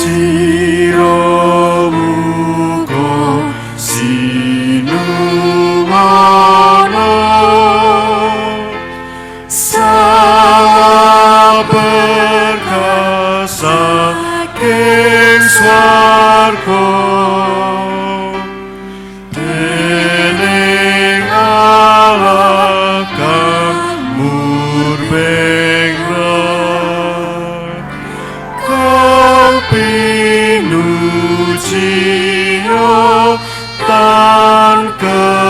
Sira uga sinungana salah berkah saking swarga dening Allah kang murbeng roh kang pinuji tan kendhat.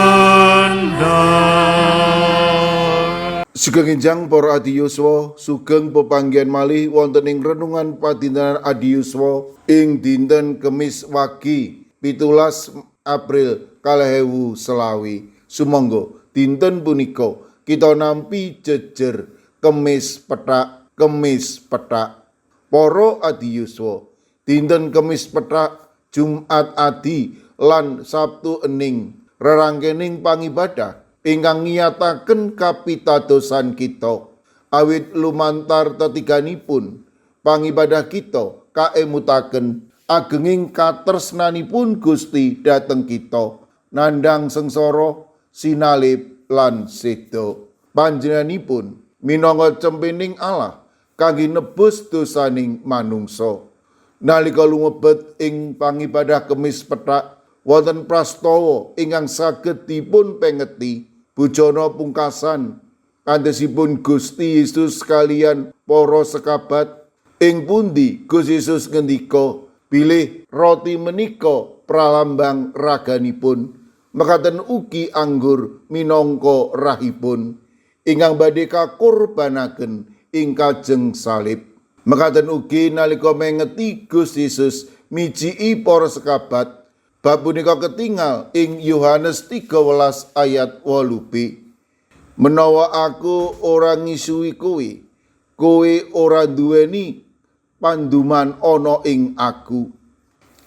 Sugeng enjang, para adi yuswa, sugeng pepanggihan malih wonten ing renungan padintenan adi yuswa ing dinten Kemis Wage 17 April 2025. Sumangga dinten punika kita nampi jejer Kemis Pethak, Kemis Pethak. Para adi yuswa, dinten Kemis Pethak, Jumat Adi lan Sabtu Ening rerangkening pangibadah ingkang ngiyataken kapitadosan kita. Awit lumantar tetiganipun pangibadah kita kaemutaken agenging katresnanipun Gusti dhateng kita nandhang sengsara, sinalib lan seda. Panjenenganipun minangka cempening Allah kangge nebus dosaning manungsa. Nalika lumebet ing pangibadah Kemis Pethak, wonten prastawa ingkang saged dipun pengeti, bujana pungkasan kandhesipun Gusti Yesus kaliyan para sekabat, ing pundi Gusti Yesus ngendika bilih roti menika pralambang raganipun, mekaten ugi anggur minangka rahipun ingkang badhe kakurbanaken ing kajeng salib. Mekaten ugi nalika mengeti Gusti Yesus mijiki para sekabat. Bab punika ketingal ing Yohanes 13 ayat 8b. "Menawa aku ora ngisuhi kowe, kowe ora duweni panduman ana ing aku."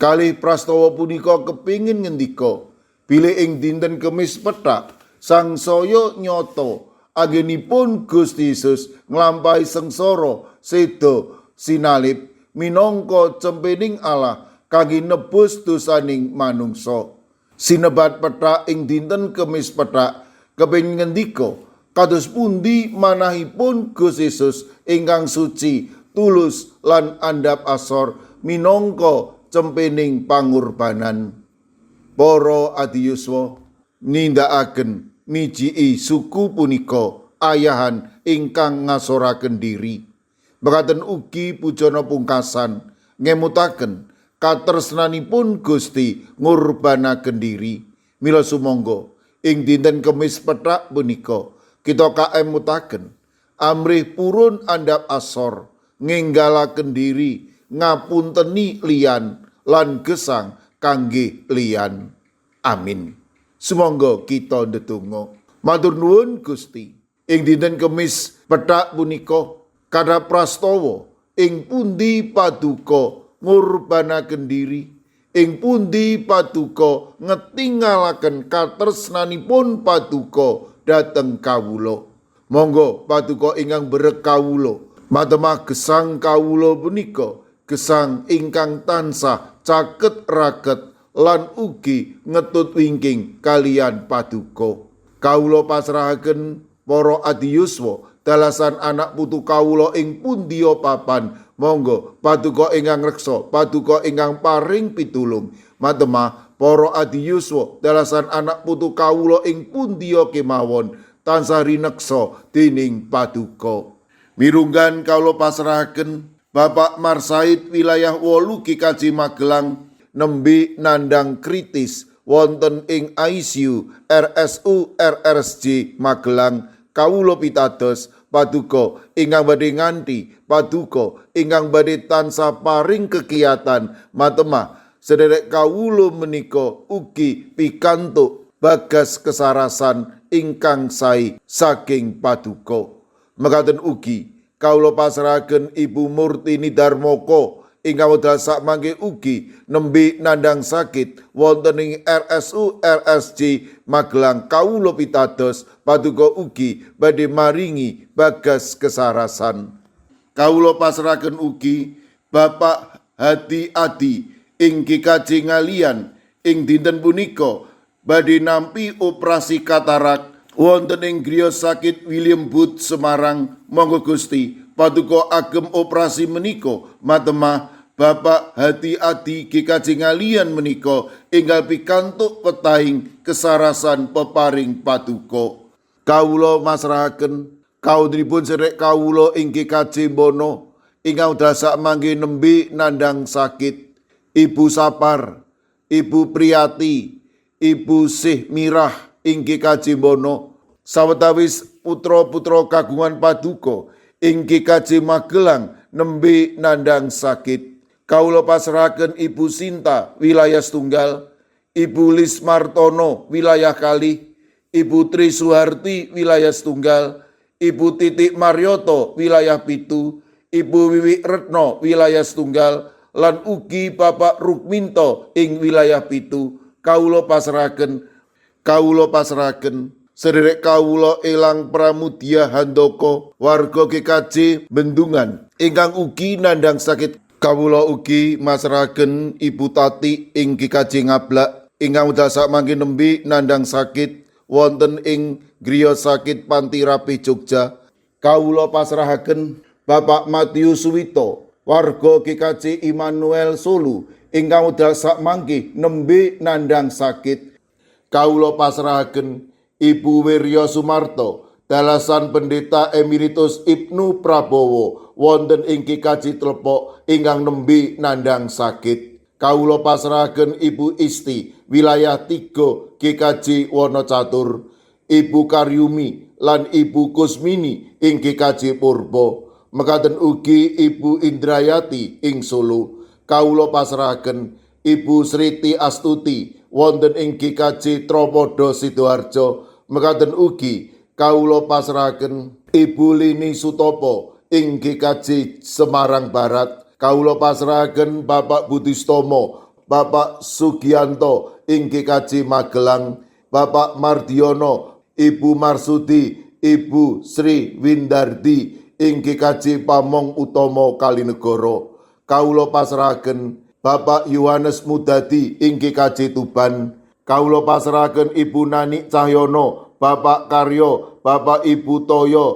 Kalih prastawa punika kepingin ngendika bilih ing dinten Kemis Pethak sangsaya nyata anggenipun Gusti Yesus nglampahi sengsara, seda, sinalib minangka cempening Allah kangge nebus dosaning manungsa. Sinebat pethak ing dinten Kemis Pethak kepengin ngendika kados pundi manahipun Gusti Yesus ingkang suci, tulus lan andhap asor minangka cempening pangorbanan. Para adi yuswa, nindakaken mijiki suku punika ayahan ingkang ngasoraken diri. Mekaten ugi pujana pungkasan ngemutaken katresnanipun Gusti ngurbanaken diri. Mila sumangga ing dinten Kemis Pethak punika kita kaemutaken amrih purun andhap asor, ngenggalaken diri, ngapunteni liyan lan gesang kangge liyan. Amin. Sumangga kita ndedonga. Matur nuwun, Gusti. Ing dinten Kemis Pethak punika kathah prastawa ing pundi paduka ngurbanaken diri, ing pundi paduka ngetingalaken katresnanipun paduka dhateng kawula. Monggo paduka ingkang berek kawula, matemah gesang kawula punika gesang ingkang tansah caket raket lan ugi ngetut wingking kaliyan paduka. Kawula pasrahaken para adi yuswa dalasan anak putu kawula ing pundiya papan. Monggo paduka ingkang reksa, paduka ingkang paring pitulung. Matemah para adi yuswa dalasan anak putu kawula ing pundiya kemawon tansah rineksa dening paduka. Mirunggan kawula pasrahaken Bapak Marsaid, wilayah 8 GKJ Magelang, nembe nandang kritis wonten ing ICU RSU RSJ Magelang. Kawula pitados paduka ingkang badhe nganti, paduka ingkang badhe tansah paring kekiyatan. Matemah sederek kawula menika ugi pikantuk bagas kesarasan ingkang sae saking paduka. Mekaten ugi kawula pasrahaken Ibu Murtini Darmoko ingkang wekdal sakmangke ugi nembe nandang sakit wonten ing RSU RSJ Magelang. Kawula pitados paduka ugi badhe maringi bagas kesarasan. Kawula pasrahaken ugi Bapak Hadi Adi ing GKJ Ngaliyan ing dinten punika badhe nampi operasi katarak wonten ing griya sakit William Booth Semarang. Monggo Gusti paduka agem operasi menika matemah Bapak Hadi Adi GKJ Ngaliyan menika enggal pikantuk wetahing kesarasan peparing paduka. Kawula masrahaken kawontenipun sedherek kawula ing GKJ Bono ingkang dasak mangke nembe nandhang sakit, Ibu Sapar, Ibu Priyati, Ibu Sih Mirah ing GKJ Bono, sawetawis putra-putra kagungan paduka ing GKJ Magelang nembe nandhang sakit. Kawula pasrahaken Ibu Sinta wilayah setunggal, Ibu Lis Martono wilayah kalih, Ibu Tri Suharti wilayah setunggal, Ibu Titik Maryoto wilayah 7, Ibu Wiwi Retno wilayah setunggal, lan ugi Bapak Rukminto ing wilayah 7. Kawula pasrahaken sederek kawula Elang Pramudia Handoko warga GKJ Bendungan ingkang ugi nandhang sakit. Kawula ugi masrahaken Ibu Tati ing GKJ Ngablak ingkang wekdal mangke nembe nandhang sakit wonten ing griya sakit Panti Rapih Jogja. Kawula pasrahaken Bapak Matius Suwito warga GKJ Immanuel Solo ingkang wekdal sakmangke nembe nandhang sakit. Kawula pasrahaken Ibu Wirya Sumarto dalasan Pendeta Emeritus Ibnu Prabowo wonten ing GKJ Tlepok ingkang nembe nandhang sakit. Kawula pasrahaken Ibu Isti wilayah 3 GKJ Wonocatur, Ibu Karyumi lan Ibu Kusmini ing GKJ Purbo. Mekaten ugi Ibu Indrayati ing Solo. Kawula pasrahaken Ibu Sriti Astuti wonten ing GKJ Tropodo Sidoarjo. Mekaten ugi kawula pasrahaken Ibu Lini Sutopo ing GKJ Semarang Barat. Kawula pasrahaken Bapak Budistomo, Bapak Sugianto ing GKJ Magelang, Bapak Mardiono, Ibu Marsudi, Ibu Sri Windardi ing GKJ Pamong Utomo Kalinegoro. Kawula pasrahaken Bapak Yohanes Mudadi ing GKJ Tuban. Kawula pasrahaken Ibu Nani Cahyono, Bapak Karyo, Bapak Ibu Toyo,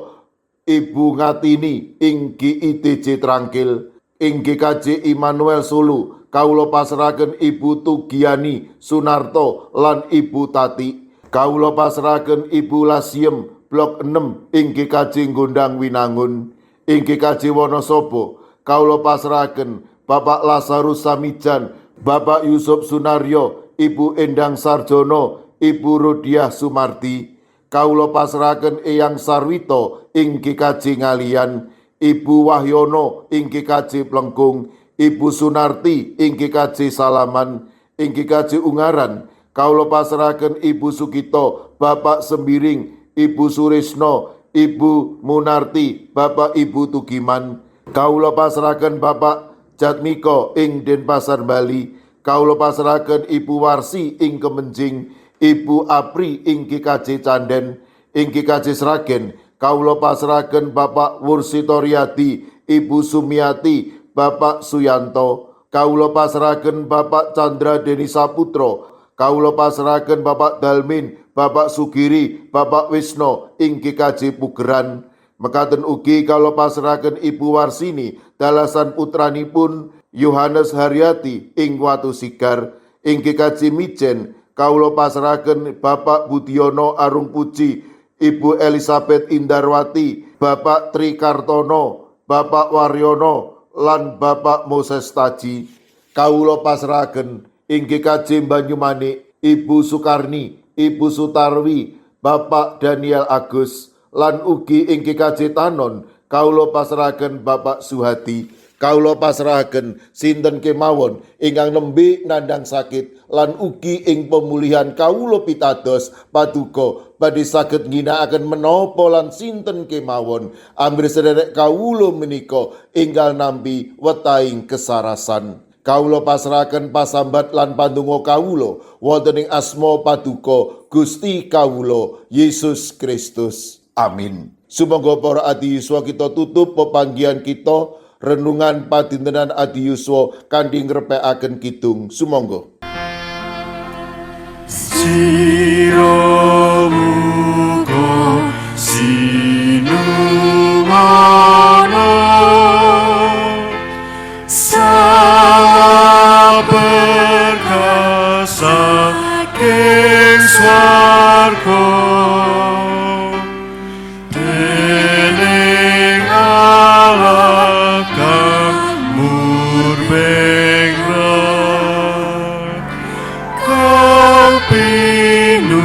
Ibu Ngatini ing GITJ Trangkil, ing GKJ Immanuel Solo. Kawula pasrahaken Ibu Tugiani Sunarto lan Ibu Tati. Kawula pasrahaken Ibu Lasiem Blok 6 ing GKJ Gondang Winangun, ing GKJ Wonosobo. Kawula pasrahaken Bapak Lazarus Samijan, Bapak Yusuf Sunaryo, Ibu Endang Sarjono, Ibu Rudiah Sumarti. Kawula pasrahaken Eyang Sarwito ing GKJ Ngaliyan, Ibu Wahyono ing GKJ Plengkung, Ibu Sunarti ing GKJ Salaman, ing GKJ Ungaran. Kawula pasrahaken Ibu Sugito, Bapak Sembiring, Ibu Surisno, Ibu Munarti, Bapak Ibu Tugiman. Kawula pasrahaken Bapak Jatmiko ing Denpasar Bali. Kawula pasrahaken Ibu Warsi ing Kemenjing, Ibu Apri ing GKJ Canden, ing GKJ Sragen. Kawula pasrahaken Bapak Wursitoriadi, Ibu Sumiati, Bapak Suyanto. Kawula pasrahaken Bapak Chandra Deni Saputro. Kawula pasrahaken Bapak Dalmin, Bapak Sugiri, Bapak Wisno ing GKJ Pugeran. Mekaten ugi kawula pasrahaken Ibu Warsini dalasan putranipun Yohanes Haryati ing Watu Sigar, ing GKJ Mijen. Kawula pasrahaken Bapak Budiono Arung Puji, Ibu Elizabeth Indarwati, Bapak Tri Kartono, Bapak Waryono lan Bapak Moses Taji. Kawula pasrahaken ing GKJ Banyumanik Ibu Sukarni, Ibu Sutarwi, Bapak Daniel Agus, lan ugi ing GKJ Tanon kawula pasrahaken Bapak Suhadi. Kawula pasrahaken sinten kemawon ingkang nembe nandhang sakit lan ugi ing pemulihan kawula pitados paduka badhe saged ngginakaken menapa lan sinten kemawon amrih sederek kawula menika enggal nampi wetahing kesarasan. Kawula pasrahaken pasambat lan pandonga kawula wonten ing asma paduka Gusti kawula Yesus Kristus. Amin. Sumangga para adi yuswa kita tutup pepanggihan kita. Renungan padintenan adi yuswa kanthi ngrepekaken kidung. Sumangga. Sira muga sinuwana, salah berkah saking swarga, dening Allah kang murbeng kang pinuji.